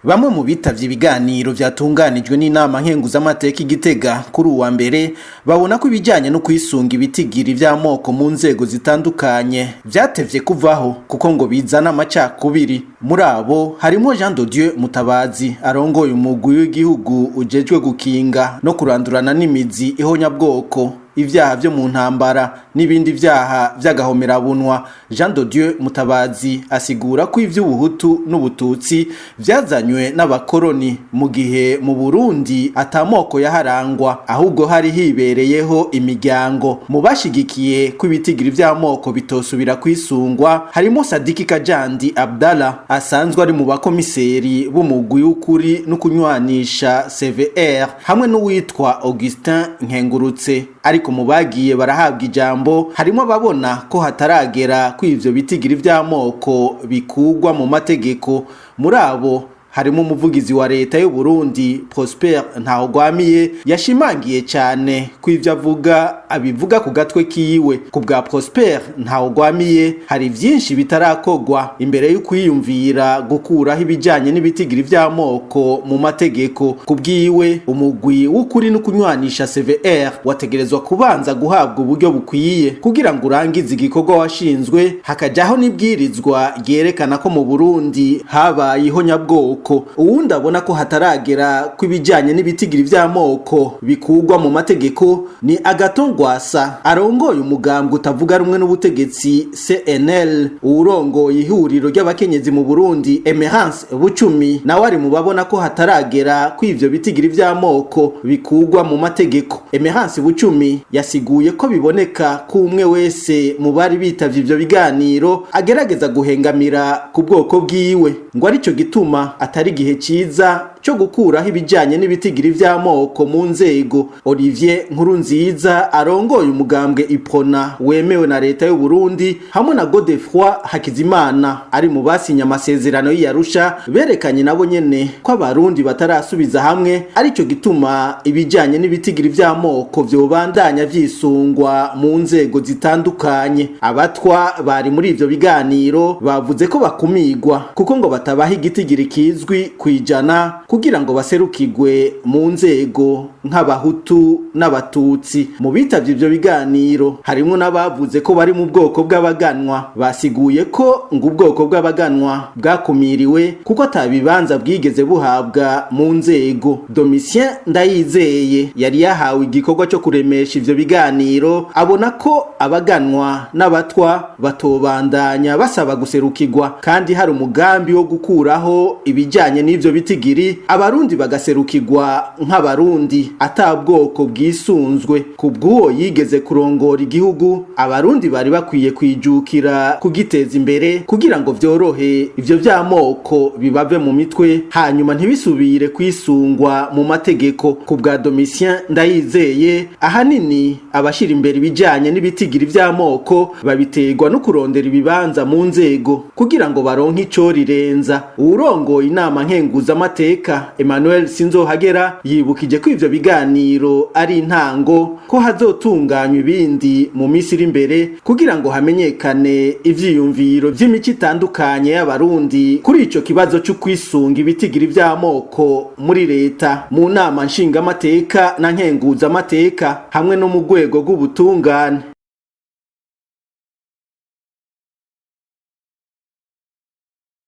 Bamwe mu bitavye ibiganiro vyatunganijwe n'inama nkenguzamateka i Gitega kuri uwa mbere babona ko ibijanye no kwisunga ibitigiri vy'amoko mu nzego zitandukanye vyatevye kuvaho, kuko ngo bizana amacakubiri. Muri abo harimwo Jean de Dieu Mutabazi arongoye umugwi w'igihugu ujejwe gukinga no kurandurana n'imizi ihonyabwoko, ivyaha vyo mu ntambara n'ibindi vyaha vy'agahomerabunwa. Jean de Dieu Mutabazi asigura ko ivy'ubuhutu n'ubututsi vyazanywe n'abakoroni, mu gihe mu Burundi atamoko yaharangwa, ahubwo hari hibereyeho imiryango. Mu bashigikiye ko ibitigiri vy'amoko bitosubira kwisungwa harimo Sadiki Kajandi Abdallah asanzwe ari mu bakomiseri b'umugwi w'ukuri n'ukunywanisha CVR, hamwe n'uwitwa Augustin Nkengurutse. Ariko mu bagiye barahabwa ijambo harimo ababona ko hataragera ko ivyo bitigiri vy'amoko bikugwa mu mategeko. Muri abo harimo umuvugizi wa leta y'u Burundi Prosper Ntawugwamiye, yashimangiye cyane ko ivyo avuga abivuga ku gatwe kiwe. Ku bwa Prosper Ntawugwamiye, hari vyinshi bitarakogwa imbere yo kwiyumvira gukuraho ibijanye n'ibitigiri vy'amoko mu mategeko. Ku bwiwe, umugwi w'ukuri n'ukunywanisha CVR wategerezwa kubanza guhabwa uburyo bukwiye kugira ngo urangize igikorwa washinzwe, hakajaho n'ibwirizwa ryerekana ko mu Burundi habaye ihonyabwoko. Uwundi abona ko hataragera ko ibijanye n'ibitigiri vy'amoko bikugwa mu mategeko ni Agathon Rwasa arongoye umugambwe utavuga rumwe n'ubutegetsi CNL. Uwurongoye ihuriro ry'abakenyezi mu Burundi Emerance Bucumi nawe ari mu babona ko hataragera ko ivyo bitigiri vy'amoko bikugwa mu mategeko. Emerance Bucumi yasiguye ko biboneka ko umwe wese mu bari bitavye ivyo biganiro agerageza guhengamira ku bwoko bwiwe, ngo arico gituma atari igihe ciza cyo gukuraho ibijanye n'ibitigiri vy'amoko mu nzego. Olivier Nkurunziza arongoye umugambwe Iprona wemewe na leta y'u Burundi hamwe na Godefroid Hakizimana ari mu basinye amasezerano y'Arusha berekanye nabo nyene ko abarundi batarasubiza hamwe, arico gituma ibijanye n'ibitigiri vy'amoko vyobandanya vyisungwa mu nzego zitandukanye. Abatwa bari muri ivyo biganiro bavuze ko bakumigwa kuko ngo batabaha igitigiri kizwi kwijana kugira ngo baserukigwe mu nzego nk'abahutu n'abatutsi. Mu bitavye ivyo biganiro harimwo n'abavuze ko bari mu bwoko bw'abaganwa, basiguye ko ngo ubwoko bw'abaganwa bwakumiriwe kuko atabibanza bwigeze buhabwa mu nzego. Domitien Ndayizeye yari yahawe igikorwa cyo kuremesha ivyo biganiro abona ko abaganwa n'abatwa batobandanya basaba guserukirwa kandi hari umugambi wo gukuraho ibijanye n'ivyo bitigiri, abarundi bagaserukirwa nk'abarundi ata bwoko bwisunzwe. Ku bw'uwo yigeze kurongora igihugu, abarundi bari bakwiye kwijukira kugiteza imbere kugira ngo vyorohe ivyo vy'amoko bibave mu mitwe, hanyuma ntibisubire kwisungwa mu mategeko. Ku bwa Domitien Ndayizeye, ahanini abashira imbere ibijanye n'ibitigiri vy'amoko babiterwa no kurondera ibibanza mu nzego kugira ngo baronke ico rirenza. Uwurongoye inama nkenguzamateka Emmanuel Sinzohagera yibukije ko ivyo biganiro ari intango, ko hazotunganywa ibindi mu minsi iri imbere kugira ngo hamenyekane ivyiyumviro vy'imico itandukanye y'abarundi kuri ico kibazo co kwisunga ibitigiri vy'amoko muri leta, mu nama nshingamateka na nkenguzamateka hamwe no mu rwego rw'ubutungane.